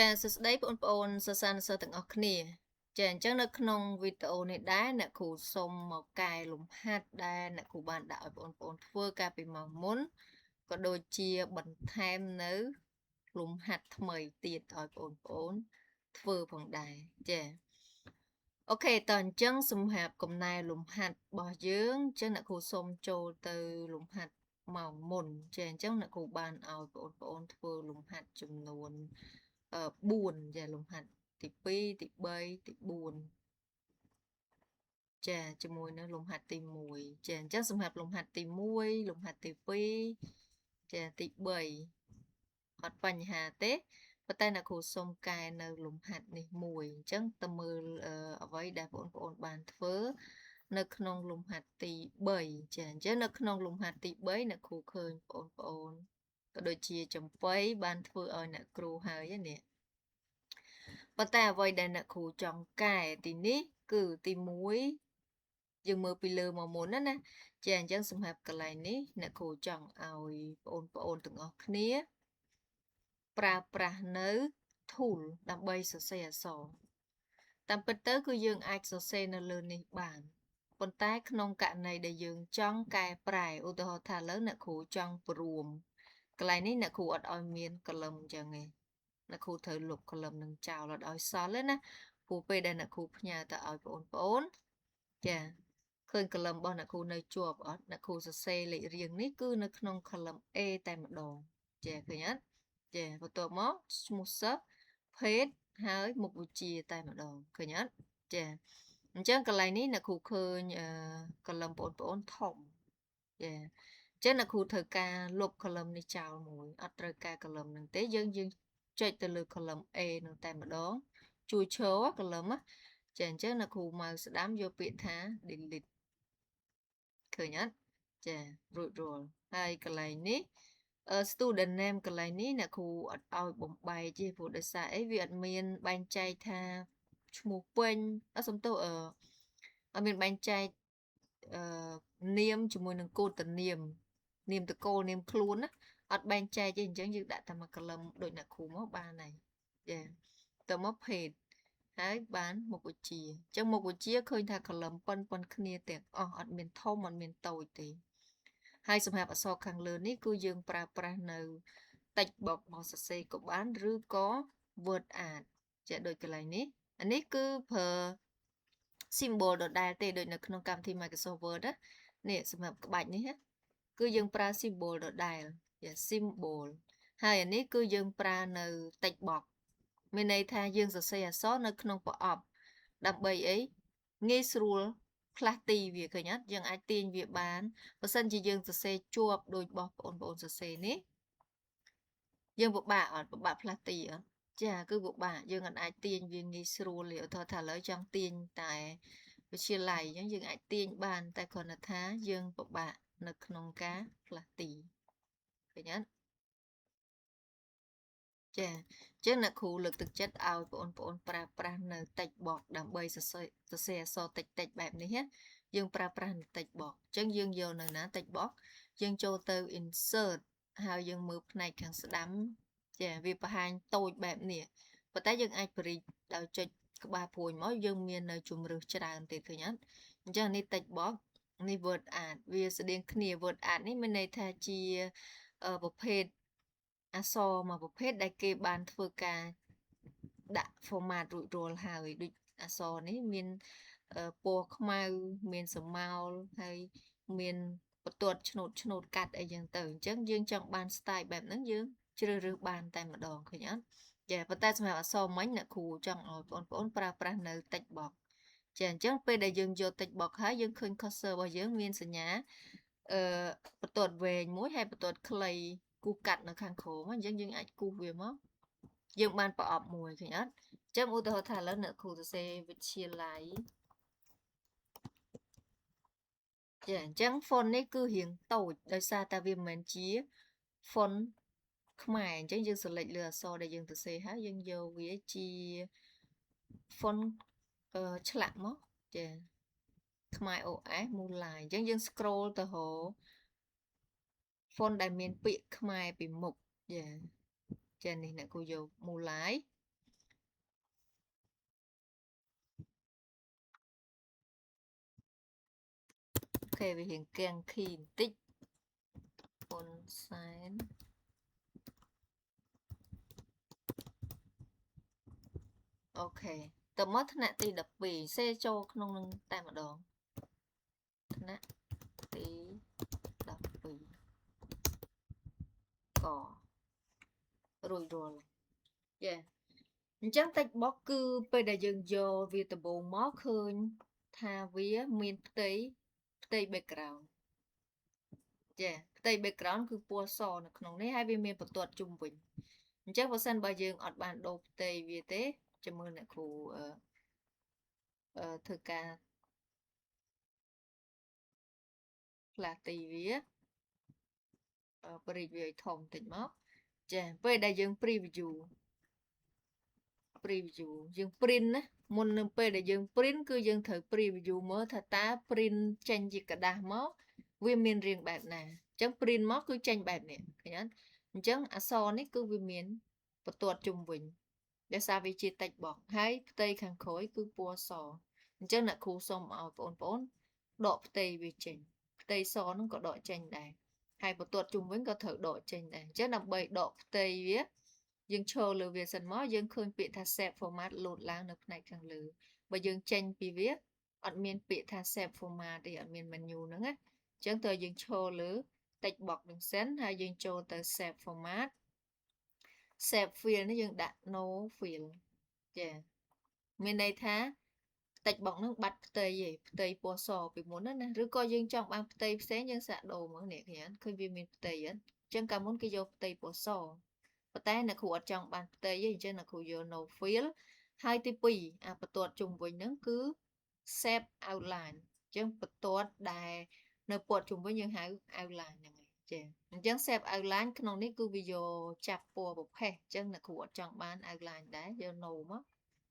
ចាសួស្តីបងប្អូនសិស្សានុសិស្សទាំងអស់គ្នាចាអញ្ចឹងនៅក្នុងវីដេអូនេះដែរអ្នកគ្រូសូមមកកែលំហាត់ដែលអ្នកគ្រូបានដាក់ឲ្យបងប្អូនធ្វើកាលពីម៉ោងមុនក៏ដូចជាបន្ថែមនៅលំហាត់ថ្មីទៀតឲ្យបងប្អូនធ្វើផងដែរចា OK តើអញ្ចឹងសម្រាប់កំណែលំហាត់របស់យើងអញ្ចឹងអ្នកគ្រូសូមចូលទៅលំហាត់ម៉ោងមុនចាអញ្ចឹងអ្នកគ្រូបានឲ្យបងប្អូនធ្វើលំហាត់ចំនួន4ចាលំហាត់ទី2ទី3ទី4ចាជាមួយនឹងលំហាត់ទី1ចាអញ្ចឹងសម្រាប់លំហាត់ទី1លំហាត់ទី2ចាទី3អត់បញ្ហាទេប៉ុន្តែអ្នកគ្រូសូមកែនៅលំហាត់នេះមួយអញ្ចឹងទៅមើលអ្វីដែលបងប្អូនបានធ្វើនៅក្នុងលំហាត់ទី3ចាអញ្ចឹងនៅក្នុងលំហាត់ទី3អ្នកគ្រូឃើញបងប្អូនក៏ដូចជាចំបៃបានធ្វើឲ្យអ្នកគ្រូហើយនេះប៉ុន្តែអ្វីដែលអ្នកគ្រូចង់កែទីនេះគឺទី1យើងមើលពីលើមកមុនណាណាចាអញ្ចឹងសម្រាប់កន្លែងនេះអ្នកគ្រូចង់ឲ្យបងប្អូនទាំងអស់គ្នាប្រើប្រាស់នៅ tool ដើម្បីសរសេរអក្សរតាមពិតទៅគឺយើងអាចសរសេរនៅលើនេះបានប៉ុន្តែក្នុងករណីដែលយើងចង់កែប្រែឧទាហរណ៍ថាឥឡូវអ្នកគ្រូចង់ព្រមកន្លែងនេះអ្នកគ្រូអត់ឲ្យមាន column អញ្ចឹងទេអ្នកគ្រូត្រូវលុប column នឹងចោលអត់ឲ្យសល់ទេណាព្រោះពេលដែលអ្នកគ្រូផ្ញើទៅឲ្យបងប្អូនចាឃើញ column របស់អ្នកគ្រូនៅជាប់អត់អ្នកគ្រូសរសេរលេខរៀងនេះគឺនៅក្នុង column A តែម្ដងចាឃើញអត់ចាបន្ទាប់មកឈ្មោះសិស្សភេទហើយមុខវិជ្ជាតែម្ដងឃើញអត់ចាអញ្ចឹងកន្លែងនេះអ្នកគ្រូឃើញ column បងប្អូនធំចាអញ្ចឹងអ្នកគ្រូត្រូវការលុប column នេះចោលមួយអត់ត្រូវការ column នឹងទេយើងយើងចុចទៅលើ column A នឹងតែម្ដងជួយឈរ column ណាចាអញ្ចឹងអ្នកគ្រូមកស្ដាំយកពាក្យថា delete ឃើញអត់ចារួចរាល់ហើយកន្លែងនេះ student name កន្លែងនេះអ្នកគ្រូអត់ឲ្យបំបែកទេព្រោះដោយសារអីវាអត់មានបែងចែកថាឈ្មោះពេញអត់សំទោសអឺអត់មានបែងចែកអឺនាមជាមួយនឹងគោត្តនាមនាមតកូលនាមខ្លួនណាអត់បែងចែកទេអញ្ចឹងយើងដាក់តែមួយ column ដូចអ្នកគ្រូមកបានហើយចាទៅមកភេទហើយបានមុខវិជ្ជាអញ្ចឹងមុខវិជ្ជាឃើញថា column ប៉ុនប៉ុនគ្នាទាំងអស់អត់មានធំអត់មានតូចទេហើយសម្រាប់អក្សរខាងលើនេះគឺយើងប្រើប្រាស់នៅ text box មកសរសេរក៏បានឬក៏ word art ចាដូចកន្លែងនេះអានេះគឺប្រើ symbol ដដែលទេដូចនៅក្នុងកម្មវិធី Microsoft Word ណានេះសម្រាប់ក្បាច់នេះណាគឺយើងប្រើ symbol ដដែលចា symbol ហើយអានេះគឺយើងប្រើនៅ text box មានន័យថាយើងសរសេរអក្សរនៅក្នុងប្រអប់ដើម្បីអីងាយស្រួលផ្លាស់ទីវាឃើញអត់យើងអាចទាញវាបានបើសិនជាយើងសរសេរជាប់ដូចរបស់បងប្អូនសរសេរនេះយើងពិបាកអត់ពិបាកផ្លាស់ទីអត់ចាគឺពិបាកយើងអត់អាចទាញវាងាយស្រួលទេឧទាហរណ៍ថាឥឡូវចង់ទាញតែវិទ្យាល័យអញ្ចឹងយើងអាចទាញបានតែគ្រាន់តែថាយើងពិបាកនៅក្នុងការផ្លាស់ទីឃើញអត់ចាអញ្ចឹងអ្នកគ្រូលើកទឹកចិត្តឲ្យបងប្អូនប្រើប្រាស់នៅ text box ដើម្បីសរសេរសរសេរអក្សរតិចតិចបែបនេះណាយើងប្រើប្រាស់នៅ text box អញ្ចឹងយើងយកនៅណា text box យើងចូលទៅ insert ហើយយើងមើលផ្នែកខាងស្ដាំចាវាបង្ហាញតូចបែបនេះប៉ុន្តែយើងអាចបរិចដោយចុចក្បាលព្រួយមកយើងមាននៅជំរើសច្រើនទៀតឃើញអត់អញ្ចឹងនេះ text box នេះ word art វាស្តៀងគ្នា word art នេះមានន័យថាជាប្រភេទអក្សរមួយប្រភេទដែលគេបានធ្វើការដាក់ format រួចរាល់ហើយដូចអក្សរនេះមានពណ៌ខ្មៅមានស្រមោលហើយមានបន្ទាត់ឆ្នូតឆ្នូតកាត់អីចឹងទៅអញ្ចឹងយើងចង់បាន style បែបហ្នឹងយើងជ្រើសរើសបានតែម្ដងឃើញអត់ចាប៉ុន្តែសម្រាប់អក្សរមិញអ្នកគ្រូចង់ឲ្យបងប្អូនប្រើប្រាស់នៅ text box ចាអញ្ចឹងពេលដែលយើងយក text box ហើយយើងឃើញ cursor របស់យើងមានសញ្ញាអឺបន្ទាត់វែងមួយហើយបន្ទាត់ខ្លីគូសកាត់នៅខាងក្រោមអញ្ចឹងយើងអាចគូសវាមកយើងបានប្រអប់មួយឃើញអត់អញ្ចឹងឧទាហរណ៍ថាឥឡូវអ្នកគ្រូសរសេរវិទ្យាល័យចាអញ្ចឹង font នេះគឺរៀងតូចដោយសារតែវាមិនមែនជា font ខ្មែរអញ្ចឹងយើង select លើអក្សរដែលយើងសរសេរហើយយើងយកវាជា font អឺឆ្លាក់មកចាខ្មែរ OS មូឡាយអញ្ចឹងយើង scroll ទៅរក font ដែលមានពាក្យខ្មែរពីមុខចាចានេះអ្នកគ្រូយកមូឡាយ វារៀងកៀងខីបន្តិចហ៊ុនសែន OK តមកថ្នាក់ទី12សេចូលក្នុងនឹងតែម្ដងថ្នាក់ទី12ករួចរាល់ចាអញ្ចឹង text box គឺពេលដែលយើងយកវាដំបូងមកឃើញថាវាមានផ្ទៃ background ចាផ្ទៃ background គឺពណ៌សនៅក្នុងនេះហើយវាមានបន្ទាត់ជុំវិញអញ្ចឹងបើសិនបើយើងអត់បានដូរផ្ទៃវាទេចាំមើលអ្នកគ្រូអឺធ្វើការផ្លាស់ទីវាបរិចវាឲ្យធំតិចមកចាពេលដែលយើង preview យើង print ណាមុននឹងពេលដែលយើង print គឺយើងត្រូវ preview មើលថាតើ print ចេញជាក្រដាសមកវាមានរាងបែបណាអញ្ចឹង print មកគឺចេញបែបនេះឃើញអត់អញ្ចឹងអក្សរនេះគឺវាមានបន្ទាត់ជុំវិញដោយសារវាជា text box ហើយផ្ទៃខាងក្រោយគឺពណ៌សអញ្ចឹងអ្នកគ្រូសូមឲ្យបងប្អូនដកផ្ទៃវាចេញផ្ទៃសហ្នឹងក៏ដកចេញដែរហើយបន្ទាត់ជុំវិញក៏ត្រូវដកចេញដែរអញ្ចឹងដើម្បីដកផ្ទៃវាយើងឈរលើវាសិនមកយើងឃើញពាក្យថា shape format លោតឡើងនៅផ្នែកខាងលើបើយើងចេញពីវាអត់មានពាក្យថា shape format ទេអត់មាន menu ហ្នឹងណាអញ្ចឹងតើយើងឈរលើ text box នឹងសិនហើយយើងចូលទៅ shape format shape fill នេះយើងដាក់ no fill ចាមានន័យថា text box ហ្នឹងបាត់ផ្ទៃឯងផ្ទៃពណ៌សពីមុនណាណាឬក៏យើងចង់បានផ្ទៃផ្សេងយើងសាកដូរមកនេះឃើញឃើញវាមានផ្ទៃអត់អញ្ចឹងកាលមុនគេយកផ្ទៃពណ៌សប៉ុន្តែអ្នកគ្រូអត់ចង់បានផ្ទៃទេអញ្ចឹងអ្នកគ្រូយក no fill ហើយទី2អាបន្ទាត់ជុំវិញហ្នឹងគឺ shape outline អញ្ចឹងបន្ទាត់ដែលនៅព័ទ្ធជុំវិញយើងហៅ outline ហ្នឹងឯងចាអញ្ចឹង shape outline ក្នុងនេះគឺវាយកចាប់ពណ៌ប្រផេះអញ្ចឹងអ្នកគ្រូអត់ចង់បាន outline ដែរយក no មក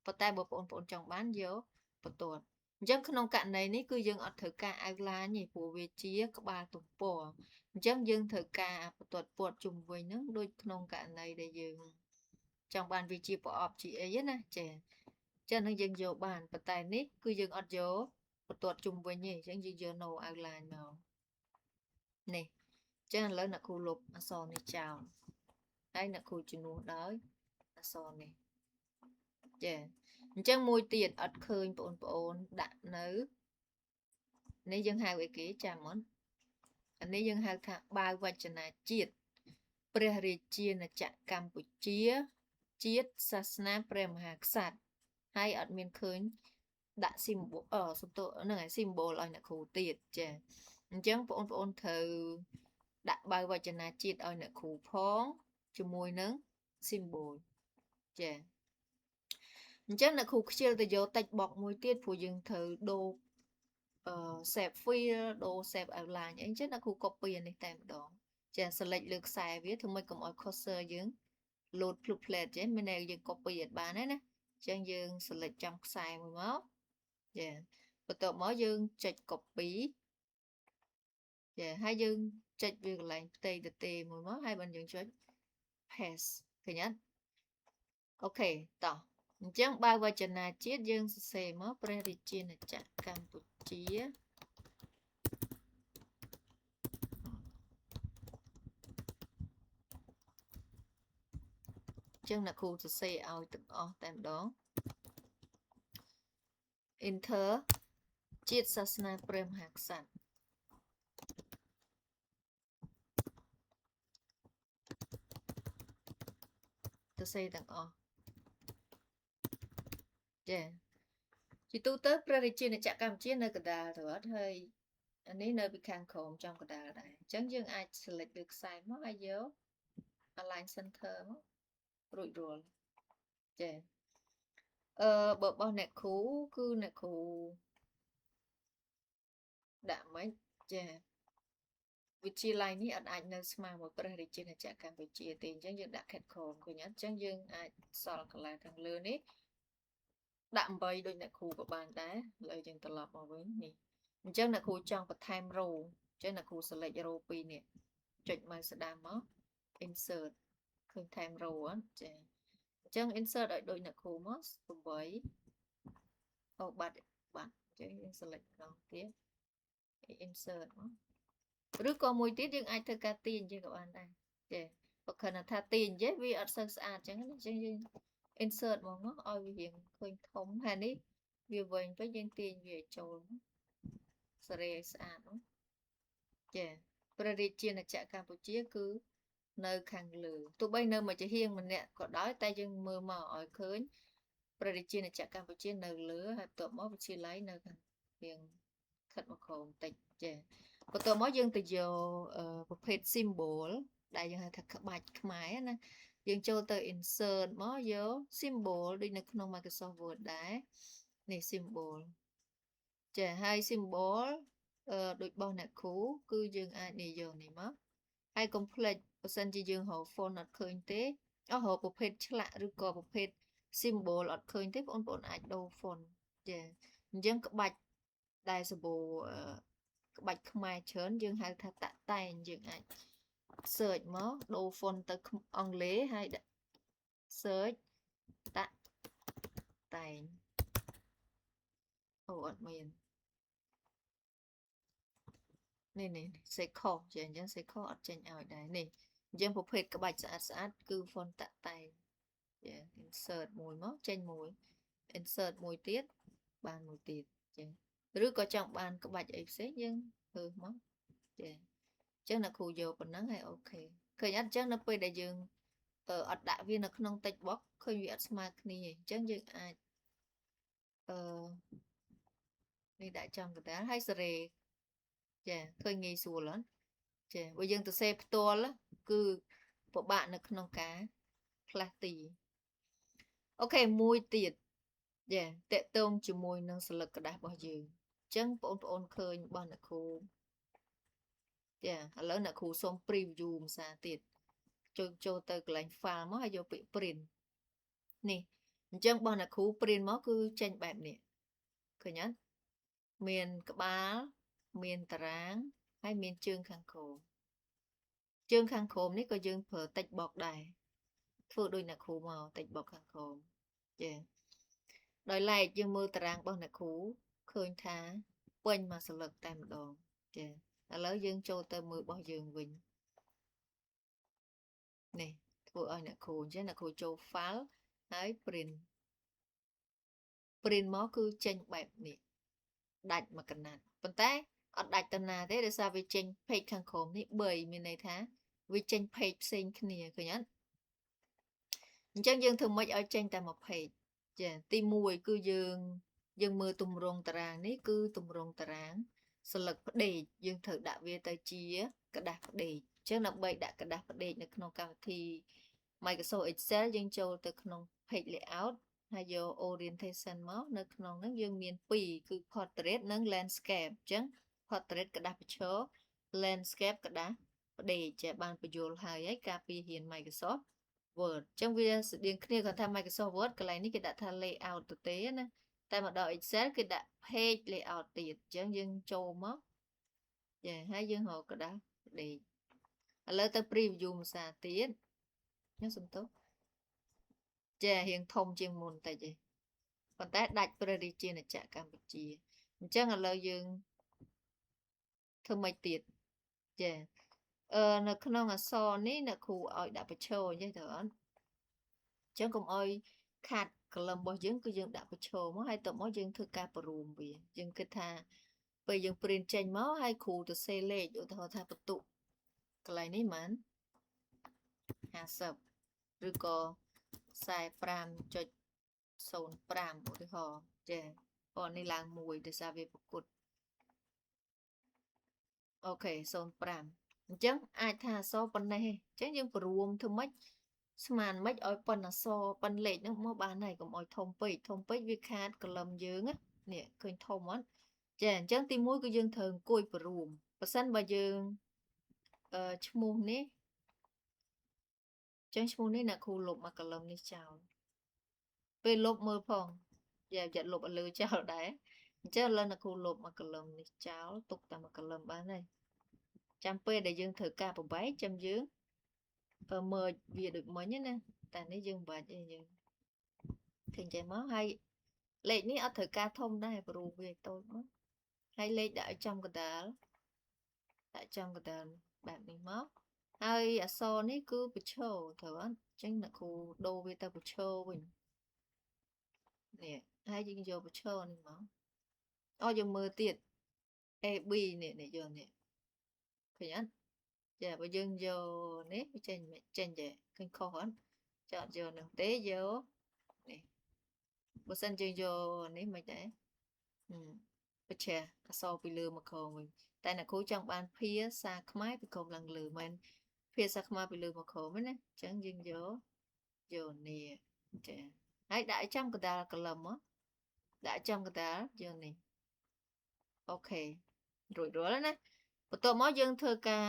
ប៉ុន្តែបើបងប្អូនចង់បានយកបន្ទាត់អញ្ចឹងក្នុងករណីនេះគឺយើងអត់ត្រូវការ outline ទេព្រោះវាជាក្បាលទំព័រអញ្ចឹងយើងត្រូវការបន្ទាត់ព័ទ្ធជុំវិញហ្នឹងដូចក្នុងករណីដែលយើងចង់បានវាជាប្រអប់ជាអីណាចាចឹងនឹងយើងយកបានប៉ុន្តែនេះគឺយើងអត់យកបន្ទាត់ជុំវិញទេអញ្ចឹងយើងយក no outline មកនេះចឹងឥឡូវអ្នកគ្រូលុបអក្សរនេះចោលហើយអ្នកគ្រូជំនួសដោយអក្សរនេះចាអញ្ចឹងមួយទៀតអត់ឃើញបងប្អូនដាក់នៅនេះយើងហៅអីគេចាំមុនអានេះយើងហៅថាបាវវចនាជាតិព្រះរាជាណាចក្រកម្ពុជា ជាតិសាសនាព្រះមហាក្សត្រហើយអត់មានឃើញដាក់ symbol អឺសំទោហ្នឹងហើយ symbol ឲ្យអ្នកគ្រូទៀតចាអញ្ចឹងបងប្អូនត្រូវដាក់បាវវចនាជាតិឲ្យអ្នកគ្រូផងជាមួយនឹង symbol ចាអញ្ចឹងអ្នកគ្រូខ្ជិលទៅយក text box មួយទៀតព្រោះយើងត្រូវដូរអឺ shape fill ដូរ shape outline អីអញ្ចឹងអ្នកគ្រូ copy អានេះតែម្ដងចា select លើខ្សែវាធ្វើម៉េចកុំឲ្យ cursor យើង load ភ្លុបផ្លែតចេះមានន័យយើង copy អត់បានទេណាអញ្ចឹងយើង select ចំខ្សែមួយមកចាបន្ទាប់មកយើងចុច copy ចាហើយយើងចុចវាកន្លែងផ្ទៃទទេមួយមកហើយបានយើងចុច paste ឃើញអត់ OK តោះអញ្ចឹងបើវចនាជាតិយើងសរសេរមកព្រះរាជាណាចក្រកម្ពុជាចឹងអ្នកគ្រូសរសេរឲ្យទាំងអស់តែម្ដង enter ជាតិសាសនាព្រះមហាក្សត្រសរសេរទាំងអស់ចាជាទូទៅព្រះរាជាណាចក្រកម្ពុជានៅកណ្ដាលទៅអត់ហើយអានេះនៅពីខាងក្រោមចំកណ្ដាលដែរអញ្ចឹងយើងអាច select លើខ្សែមកហើយយក align center មករួចរាល់ចាអឺបើរបស់អ្នកគ្រូគឺអ្នកគ្រូដាក់មិនចាវិទ្យាល័យនេះអត់អាចនៅស្មើមួយព្រះរាជាណាចក្រកម្ពុជាទេអញ្ចឹងយើងដាក់ ខេត្ត ក្រោមឃើញអត់អញ្ចឹងយើងអាចសល់កន្លែងខាងលើនេះដាក់8ដូចអ្នកគ្រូក៏បានដែរឥឡូវយើងត្រឡប់មកវិញនេះអញ្ចឹងអ្នកគ្រូចង់បន្ថែម row អញ្ចឹងអ្នកគ្រូ select row 2នេះចុច mouse ស្ដាំមក insert ឃើញថែម row អត់ចាអញ្ចឹង insert ឲ្យដូចអ្នកគ្រូមក8អូបាត់បាត់អញ្ចឹងយើង select ម្ដងទៀត Insert មកឬក៏មួយទៀតយើងអាចធ្វើការទាញយើងក៏បានដែរចេះបើគ្រាន់តែថាទាញចេះវាអត់សូវស្អាតអញ្ចឹងណាអញ្ចឹងយើង insert មកមកឲ្យវារៀងឃើញធំហើយនេះវាវែងពេកយើងទាញវាឲ្យចូលសេរីឲ្យស្អាតមកចាព្រះរាជាណាចក្រកម្ពុជាគឺនៅខាងលើទោះបីនៅមួយចំហៀងម្នាក់ក៏ដោយតែយើងមើលមកឲ្យឃើញព្រះរាជាណាចក្រកម្ពុជានៅលើហើយបន្ទាប់មកវិទ្យាល័យនៅខាងរៀងខិតមកក្រោមតិចចាបន្ទាប់មកយើងទៅយកប្រភេទ symbol ដែលយើងហៅថាក្បាច់ខ្មែរណាយើងចូលទៅ insert មកយក symbol ដូចនៅក្នុង Microsoft Word ដែរនេះ symbol ចាហើយ symbol អឺដូចរបស់អ្នកគ្រូគឺយើងអាចនិយកនេះមកហើយកុំភ្លេចបើសិនជាយើងរក font អត់ឃើញទេអស់រកប្រភេទឆ្លាក់ឬក៏ប្រភេទ symbol អត់ឃើញទេបងប្អូនអាចដូរ font ចាអញ្ចឹងក្បាច់ដែលសម្បូរក្បាច់ខ្មែរច្រើនយើងហៅថាតាក់តែងយើងអាច search មកដូរ font ទៅអង់គ្លេសហើយដាក់ search តាក់តែងអូអត់មាននេះនេះសេខុសចាអញ្ចឹងសេខុសអត់ចេញឲ្យដែរនេះអញ្ចឹងប្រភេទក្បាច់ស្អាតស្អាតគឺ font តាក់តែងចា insert មួយមកចេញមួយ insert មួយទៀតបានមួយទៀតចាឬក៏ចង់បានក្បាច់អីផ្សេងយើងធ្វើមកចាអញ្ចឹងអ្នកគ្រូយកប៉ុណ្ណឹងហើយ OK ឃើញអត់អញ្ចឹងនៅពេលដែលយើងអត់ដាក់វានៅក្នុង text box ឃើញវាអត់ស្មើគ្នាអញ្ចឹងយើងអាចអឺនេះដាក់ចំកណ្ដាលហើយសេរីចាឃើញងាយស្រួលអត់ចាបើយើងទៅសេផ្ទាល់គឺពិបាកនៅក្នុងការផ្លាស់ទី OK មួយទៀតចាតកតងជាមួយនឹងសន្លឹកក្រដាសរបស់យើងអញ្ចឹងបងប្អូនឃើញរបស់អ្នកគ្រូចាឥឡូវអ្នកគ្រូសូម preview ភាសាទៀតចូលចូលទៅកន្លែង file មកហើយយកពាក្យ print នេះអញ្ចឹងរបស់អ្នកគ្រូ print មកគឺចេញបែបនេះឃើញអត់មានក្បាលមានតារាងហើយមានជើងខាងក្រោមជើងខាងក្រោមនេះក៏យើងប្រើ text box ដែរធ្វើដូចអ្នកគ្រូមក text box ខាងក្រោមចាដោយឡែកយើងមើលតារាងរបស់អ្នកគ្រូឃើញថាពេញមួយសន្លឹកតែម្ដងចាឥឡូវយើងចូលទៅមើលរបស់យើងវិញនេះធ្វើឲ្យអ្នកគ្រូអញ្ចឹងអ្នកគ្រូចូល file ហើយ print print មកគឺចេញបែបនេះដាច់មួយកណាត់ប៉ុន្តែអត់ដាច់ទៅណាទេដោយសារវាចេញ page ខាងក្រោមនេះ3មានន័យថាវាចេញ page ផ្សេងគ្នាឃើញអត់អញ្ចឹងយើងធ្វើម៉េចឲ្យចេញតែមួយ page ចាទី1គឺយើងយើងមើលទម្រង់តារាងនេះគឺទម្រង់តារាងសន្លឹកផ្ដេកយើងត្រូវដាក់វាទៅជាក្រដាសផ្ដេកអញ្ចឹងដើម្បីដាក់ក្រដាសផ្ដេកនៅក្នុងកម្មវិធី Microsoft Excel យើងចូលទៅក្នុង page layout ហើយយក orientation មកនៅក្នុងហ្នឹងយើងមាន2គឺ portrait និង landscape អញ្ចឹង portrait ក្រដាសបញ្ឈរ landscape ក្រដាសផ្ដេកចេះបានបញ្យល់ហើយហើយកាលពីរៀន Microsoft Word អញ្ចឹងវាស្តៀងគ្នាគាត់ថា Microsoft Word កន្លែងនេះគេដាក់ថា layout ទៅទេណាតែមកដល់ Excel គេដាក់ page layout ទៀតអញ្ចឹងយើងចូលមកចាហើយយើងរកក្រដាសផ្ដេកឥឡូវទៅ preview ភាសាទៀតខ្ញុំសំទោសចារៀងធំជាងមុនតិចឯងប៉ុន្តែដាច់ព្រះរាជាណាចក្រកម្ពុជាអញ្ចឹងឥឡូវយើងធ្វើម៉េចទៀតចាអឺនៅក្នុងអក្សរនេះអ្នកគ្រូឲ្យដាក់បញ្ឈរអញ្ចឹងទៅអត់អញ្ចឹងកុំឲ្យខាត់កលឹមរបស់យើងគឺយើងដាក់បញ្ឈរមកហើយតមកយើងធ្វើការបង្រួមវាយើងគិតថាពេលយើង print ចេញមកហើយគ្រូទៅសេលេខឧទាហរណ៍ថាបន្ទុកកន្លែងនេះប៉ុន្មាន50ឬក៏45.05ឧទាហរណ៍ចាប៉ុននេះឡើងមួយដោយសារវាប្រកួត OK 05អញ្ចឹងអាចថាអក្សរប៉ុណ្ណេះឯងអញ្ចឹងយើងព្រមធ្វើម៉េចស្មានម៉េចឲ្យប៉ុនអក្សរប៉ុនលេខហ្នឹងមកបានហើយកុំឲ្យធំពេកធំពេកវាខាតកលឹមយើងនេះឃើញធំអត់ចាអញ្ចឹងទី1គឺយើងត្រូវអង្គុយព្រមបើសិនបើយើងអឺឈ្មោះនេះចឹងឈ្មោះនេះអ្នកគ្រូលុបមកកលឹមនេះចោលពេលលុបមើលផងយ៉ាយ៉ាលុបឲ្យលើចោលដែរអញ្ចឹងឥឡូវអ្នកគ្រូលុបមកកលឹមនេះចោលទុកតែមកកលឹមបានហើយចាំពេលដែលយើងត្រូវការប្របែកចាំយើងមើលវាដូចមិញណាតែនេះយើងមិនបាច់ទេយើងឃើញចេះមកហើយលេខនេះអត់ត្រូវការធំដែរព្រោះវាតូចមក ហើយលេខដាក់ឲ្យចំកណ្ដាលដាក់ចំកណ្ដាលបែបនេះមកហើយអក្សរនេះគឺបញ្ឈរត្រូវអត់អញ្ចឹងអ្នកគ្រូដូរវាទៅបញ្ឈរវិញនេះហើយយើងយកបញ្ឈរនេះមកអូយើងមើលទៀត A B នេះនេះយកនេះឃើញអត់ចាបើយើងយកនេះវាចេញចេញចេះឃើញខុសអត់ចាអត់យកនឹងទេយកនេះបើសិនយើងយកនេះមិនដែរបច្ឆេះអក្សរពីលើមកក្រោមវិញតែអ្នកគ្រូចង់បានភាសាខ្មែរពីក្រោមឡើងលើមែនភាសាខ្មែរពីលើមកក្រោមណាអញ្ចឹងយើងយកយកនេះចាហើយដាក់ឲ្យចំកណ្ដាលកលឹមមកដាក់ចំកណ្ដាលយកនេះអូខេរួចរាល់ណាបន្ទាប់មកយើងធ្វើការ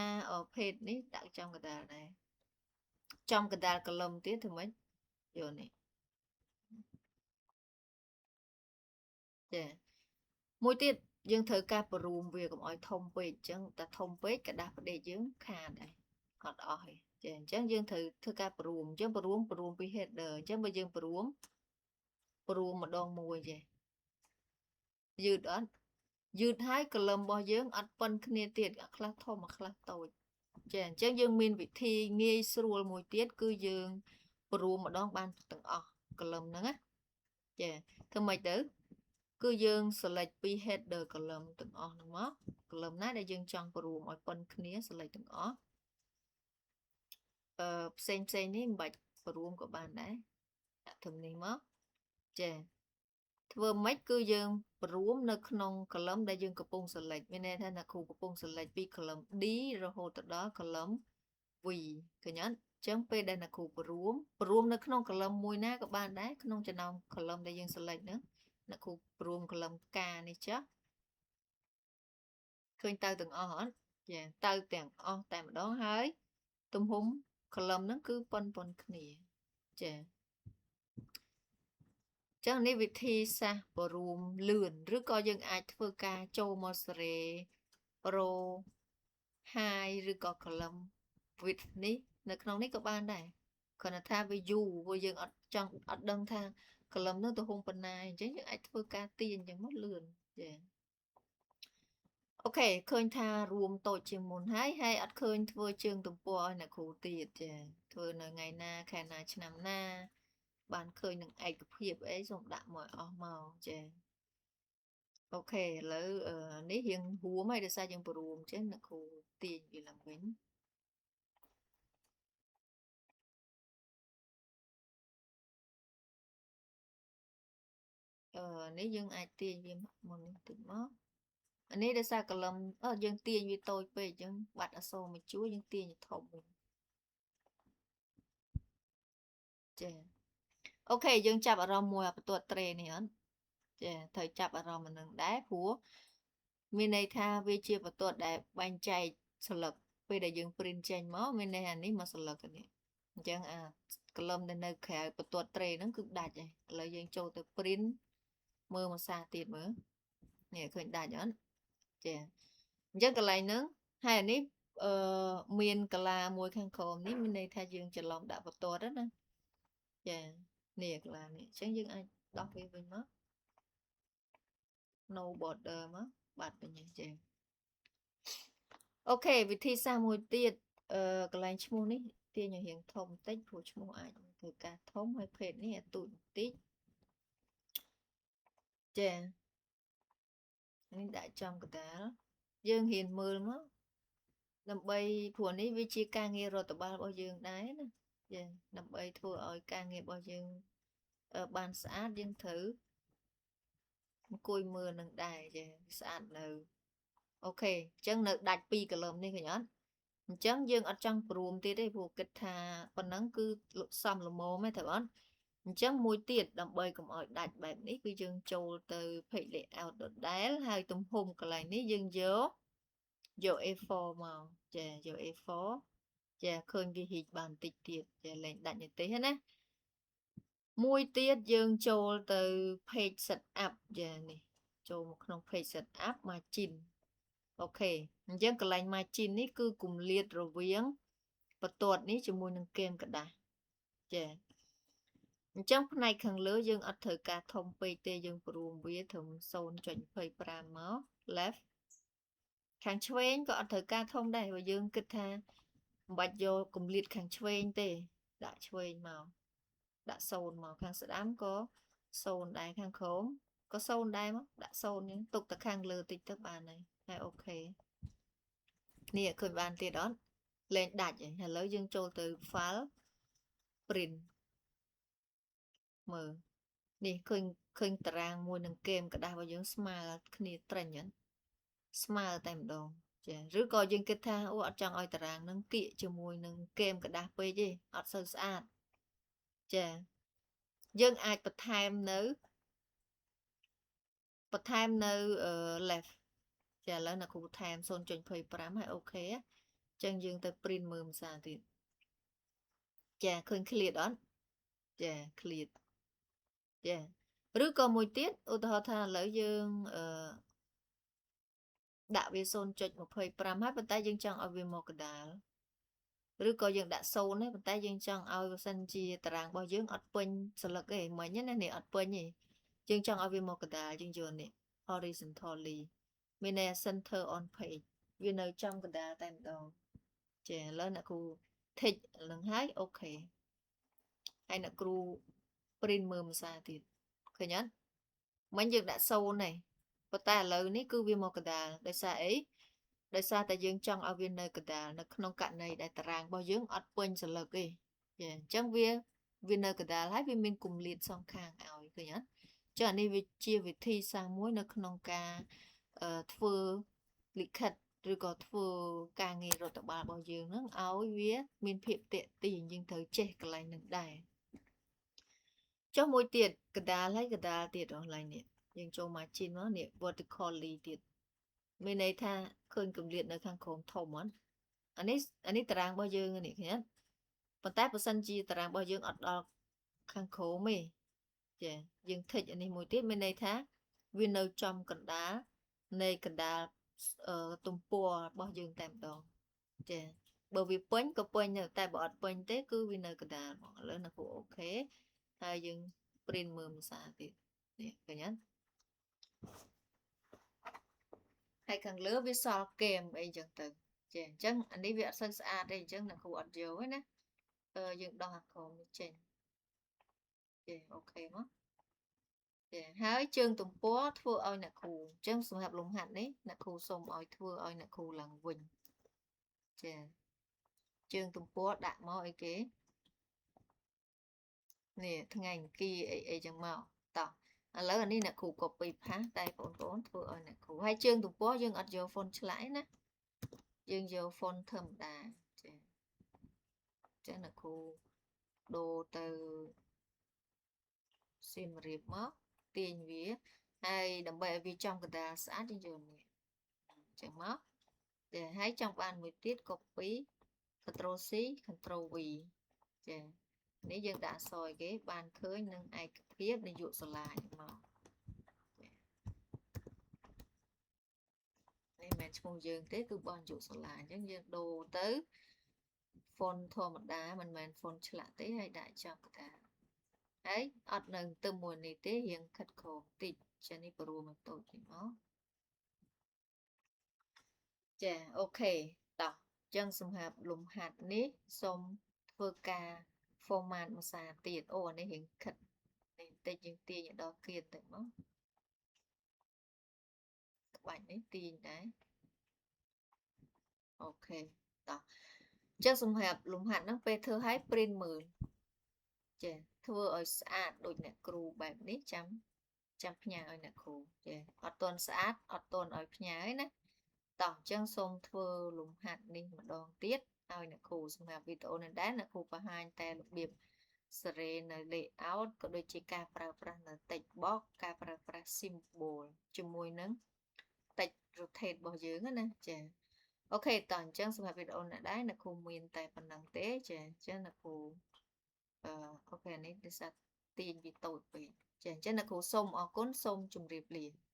ភេទនេះដាក់ចំកណ្ដាលដែរចំកណ្ដាលកលឹមទៀតធ្វើម៉េចយកនេះចាមួយទៀតយើងត្រូវការបរួមវាកុំឲ្យធំពេកអញ្ចឹងតែធំពេកក្រដាសផ្ដេកយើងខាតដែរអត់អស់ទេចាអញ្ចឹងយើងត្រូវធ្វើការបរួមអញ្ចឹងបរួមបរួមពី header អញ្ចឹងបើយើងបរួមបរួមម្ដងមួយចេះយឺតអត់យឺតហើយកលឹមរបស់យើងអត់ប៉ុនគ្នាទៀតអាខ្លះធំអាខ្លះតូចចាអញ្ចឹងយើងមានវិធីងាយស្រួលមួយទៀតគឺយើងបរួមម្ដងបានទាំងអស់កលឹមហ្នឹងណាចាធ្វើម៉េចទៅគឺយើង select ពី header column ទាំងអស់ហ្នឹងមក column ណាដែលយើងចង់បរួមឲ្យប៉ុនគ្នា select ទាំងអស់អឺផ្សេងផ្សេងនេះមិនបាច់បរួមក៏បានដែរដាក់ធំនេះមកចាធ្វើម៉េចគឺយើងបរួមនៅក្នុង column ដែលយើងកំពុង select មានន័យថាអ្នកគ្រូកំពុង select ពី column D រហូតទៅដល់ column V ឃើញអត់ចឹងពេលដែលអ្នកគ្រូបរួមបរួមនៅក្នុង column មួយណាក៏បានដែរក្នុងចំណោម column ដែលយើង select ហ្នឹងអ្នកគ្រូបរួម column K នេះចាស់ឃើញទៅទាំងអស់អត់ចាទៅទាំងអស់តែម្ដងហើយទំហំ column ហ្នឹងគឺប៉ុនប៉ុនគ្នាចាចឹងនេះវិធីសាស្ត្របរួមលឿនឬក៏យើងអាចធ្វើការចូលមកសេរី row height ឬក៏ column width នេះនៅក្នុងនេះក៏បានដែរគ្រាន់តែថាវាយូរព្រោះយើងអត់ចង់អត់ដឹងថា column នោះទំហំប៉ុណ្ណាអញ្ចឹងយើងអាចធ្វើការទាញអញ្ចឹងមកលឿនចាអូខេឃើញថារួមតូចជាងមុនហើយហើយអត់ឃើញធ្វើជើងទំព័រឲ្យអ្នកគ្រូទៀតចាធ្វើនៅថ្ងៃណាខែណាឆ្នាំណាបានឃើញនឹងឯកភាពអីសូមដាក់មកអស់មកចាអូខេឥឡូវនេះរៀងរួមហើយដោយសារយើងបរួមអញ្ចឹងអ្នកគ្រូទាញវាឡើងវិញអឺនេះយើងអាចទាញវាមុននេះតិចមកអានេះដោយសារកលឹមអឺយើងទាញវាតូចពេកអញ្ចឹងបាត់អក្សរមួយជួរយើងទាញធំវិញចាអូខេយើងចាប់អារម្មណ៍មួយអាបន្ទាត់ត្រេនេះអត់ចាត្រូវចាប់អារម្មណ៍នឹងដែរព្រោះមានន័យថាវាជាបន្ទាត់ដែលបែងចែកស្លឹកពេលដែលយើង print ចេញមកមានន័យថានេះមកស្លឹកនេះអញ្ចឹងអាកលឹមដែលនៅក្រៅបន្ទាត់ត្រេហ្នឹងគឺដាច់ហើយឥឡូវយើងចូលទៅ print មើលមួយសារទៀតមើលនេះឃើញដាច់អត់ចាអញ្ចឹងកន្លែងហ្នឹងហើយអានេះអឺមានកលាមួយខាងក្រោមនេះមានន័យថាយើងច្រឡំដាក់បន្ទាត់ណាចានេះកលានេះអញ្ចឹងយើងអាចដោះវាវិញមក no border មកបាត់វិញចាអូខេវិធីសាស្ត្រមួយទៀតអឺកន្លែងឈ្មោះនេះទាញឲ្យរៀងធំបន្តិចព្រោះឈ្មោះអាចធ្វើការធំហើយភេទនេះឲ្យទូចបន្តិចចានេះដាក់ចំកណ្ដាលយើងរៀនមើលមកដើម្បីព្រោះនេះវាជាការងាររដ្ឋបាលរបស់យើងដែរណាចាដើម្បីធ្វើឲ្យការងាររបស់យើងបានស្អាតយើងត្រូវអង្គុយមើលនឹងដែរចាស្អាតនៅអូខេអញ្ចឹងនៅដាច់2កលឹមនេះឃើញអត់អញ្ចឹងយើងអត់ចង់ព្រមទៀតទេព្រោះគិតថាប៉ុណ្ណឹងគឺសមល្មមទេត្រូវអត់អញ្ចឹងមួយទៀតដើម្បីកុំឲ្យដាច់បែបនេះគឺយើងចូលទៅ page layout ដដែលហើយទំហំកន្លែងនេះយើងយកយក A4 មកចាយក A4 ចាឃើញវាហ៊ីកបានបន្តិចទៀតចាលែងដាច់នេះទេណាមួយទៀតយើងចូលទៅ page setup ចានេះចូលមកក្នុង page setup margin អូខេអញ្ចឹងកន្លែង margin នេះគឺគម្លាតរវាងបន្ទាត់នេះជាមួយនឹងគែមក្រដាសចា អញ្ចឹងផ្នែកខាងលើយើងអត់ត្រូវការធំពេកទេយើងព្រមវាត្រឹម 0.25 មក left ខាងឆ្វេងក៏អត់ត្រូវការធំដែរបើយើងគិតថាមិនបាច់យកកម្លៀតខាងឆ្វេងទេដាក់ឆ្វេងមកដាក់0មកខាងស្ដាំក៏0ដែរខាងក្រោមក៏0ដែរមកដាក់0ហ្នឹងទុកតែខាងលើតិចទៅបានហើយហើយអូខេនេះឃើញបានទៀតអត់លែងដាច់ហើយឥឡូវយើងចូលទៅ file print មើលនេះឃើញតារាងមួយនឹងគែមក្រដាសរបស់យើងស្មើគ្នាត្រិញហ្នឹងស្មើតែម្ដងចាឬក៏យើងគិតថាអូអត់ចង់ឲ្យតារាងនឹងគៀកជាមួយនឹងគែមក្រដាសពេកទេអត់សូវស្អាតចាយើងអាចបន្ថែមនៅ left ចាឥឡូវអ្នកគ្រូបន្ថែម 0.25 ហើយ OK អញ្ចឹងយើងទៅ print មើលភាសាទៀតចាឃើញ clear អត់ចា clear ចាឬក៏មួយទៀតឧទាហរណ៍ថាឥឡូវយើងអឺដាក់វា 0.25 ហើយប៉ុន្តែយើងចង់ឲ្យវាមកកណ្ដាលឬក៏យើងដាក់0ទេប៉ុន្តែយើងចង់ឲ្យបើសិនជាតារាងរបស់យើងអត់ពេញសន្លឹកទេមិញណានេះអត់ពេញទេយើងចង់ឲ្យវាមកកណ្ដាលយើងយកនេះ horizontally មានន័យ center on page វានៅចំកណ្ដាលតែម្ដងចាឥឡូវអ្នកគ្រូ tick នឹងហើយ OK ហើយអ្នកគ្រូ print មើលភាសាទៀតឃើញអត់មិញយើងដាក់0ទេប៉ុន្តែឥឡូវនេះគឺវាមកកណ្ដាលដោយសារអីដោយសារតែយើងចង់ឲ្យវានៅកណ្ដាលនៅក្នុងករណីដែលតារាងរបស់យើងអត់ពេញសន្លឹកទេចាអញ្ចឹងវានៅកណ្ដាលហើយវាមានគម្លាតសងខាងឲ្យឃើញអត់ចឹងអានេះវាជាវិធីសាស្ត្រមួយនៅក្នុងការធ្វើលិខិតឬក៏ធ្វើការងាររដ្ឋបាលរបស់យើងហ្នឹងឲ្យវាមានភាពទាក់ទាញយើងត្រូវចេះកន្លែងហ្នឹងដែរចុះមួយទៀតកណ្ដាលហើយកណ្ដាលទៀតកន្លែងនេះយើងចូល margin មកនេះ vertically ទៀតមានន័យថាឃើញគម្លាតនៅខាងក្រោមធំហ្នឹងអានេះតារាងរបស់យើងនេះឃើញប៉ុន្តែបើសិនជាតារាងរបស់យើងអត់ដល់ខាងក្រោមទេចាយើង tick អានេះមួយទៀតមានន័យថាវានៅចំកណ្ដាលនៃកណ្ដាលទំព័ររបស់យើងតែម្ដងចាបើវាពេញក៏ពេញដែរតែបើអត់ពេញទេគឺវានៅកណ្ដាលហ្មងឥឡូវនៅគ្រូ OK ហើយយើង print មើលភាសាទៀតនេះឃើញអត់ហើយខាងលើវាសល់គែមអីចឹងទៅចាអញ្ចឹងអានេះវាអត់សូវស្អាតទេអញ្ចឹងអ្នកគ្រូអត់យកទេណាយើងដោះអាក្រោមនេះចេញចា OK មកចាហើយជើងទំព័រធ្វើឲ្យអ្នកគ្រូអញ្ចឹងសម្រាប់លំហាត់នេះអ្នកគ្រូសូមឲ្យធ្វើឲ្យអ្នកគ្រូឡើងវិញចាជើងទំព័រដាក់មកអីគេនេះថ្ងៃអង្គារអីចឹងមកតោះឥឡូវអានេះអ្នកគ្រូ copy paste តែបងប្អូនធ្វើឲ្យអ្នកគ្រូហើយជើងទំព័រយើងអត់យក font ឆ្លាក់ណាយើងយក font ធម្មតាចាចឹងអ្នកគ្រូដូរទៅសៀមរាបមកទាញវាហើយដើម្បីឲ្យវាចំកណ្ដាលស្អាតយើងយកនេះចឹងមកចាហើយចង់បានមួយទៀត copy Ctrl C Ctrl V ចានេះយើងដាក់អក្សរគេបានឃើញនឹងឯកភាពនាយកសាលាចឹងមកនេះមិនមែនឈ្មោះយើងទេគឺរបស់នាយកសាលាអញ្ចឹងយើងដូរទៅ font ធម្មតាមិនមែន font ឆ្លាក់ទេហើយដាក់ចំកណ្ដាលហើយអត់នៅទៅមួយនេះទេរៀងខិតក្រោមតិចចានេះព្រមតូចតិចមកចា OK តោះអញ្ចឹងសម្រាប់លំហាត់នេះសូមធ្វើការ format ភាសាទៀតអូអានេះរៀងខិតនេះបន្តិចយើងទាញឲ្យដល់គៀនទៅមកក្បាច់នេះទាញដែរ OK តោះអញ្ចឹងសម្រាប់លំហាត់ហ្នឹងពេលធ្វើឲ្យ print មើលចាធ្វើឲ្យស្អាតដូចអ្នកគ្រូបែបនេះចាំផ្ញើឲ្យអ្នកគ្រូចាអត់ទាន់ស្អាតអត់ទាន់ឲ្យផ្ញើទេណាតោះអញ្ចឹងសូមធ្វើលំហាត់នេះម្ដងទៀតឲ្យអ្នកគ្រូសម្រាប់វីដេអូនេះដែរអ្នកគ្រូបង្ហាញតែរបៀបសេរីនៅ layout ក៏ដូចជាការប្រើប្រាស់នៅ text box ការប្រើប្រាស់ symbol ជាមួយនឹង text rotate របស់យើងណាចា OK តោះអញ្ចឹងសម្រាប់វីដេអូនេះដែរអ្នកគ្រូមានតែប៉ុណ្្នឹងទេចាអញ្ចឹងអ្នកគ្រូ OK នេះដោយសារទាញវាតូចពេកចាអញ្ចឹងអ្នកគ្រូសូមអរគុណសូមជម្រាបលា។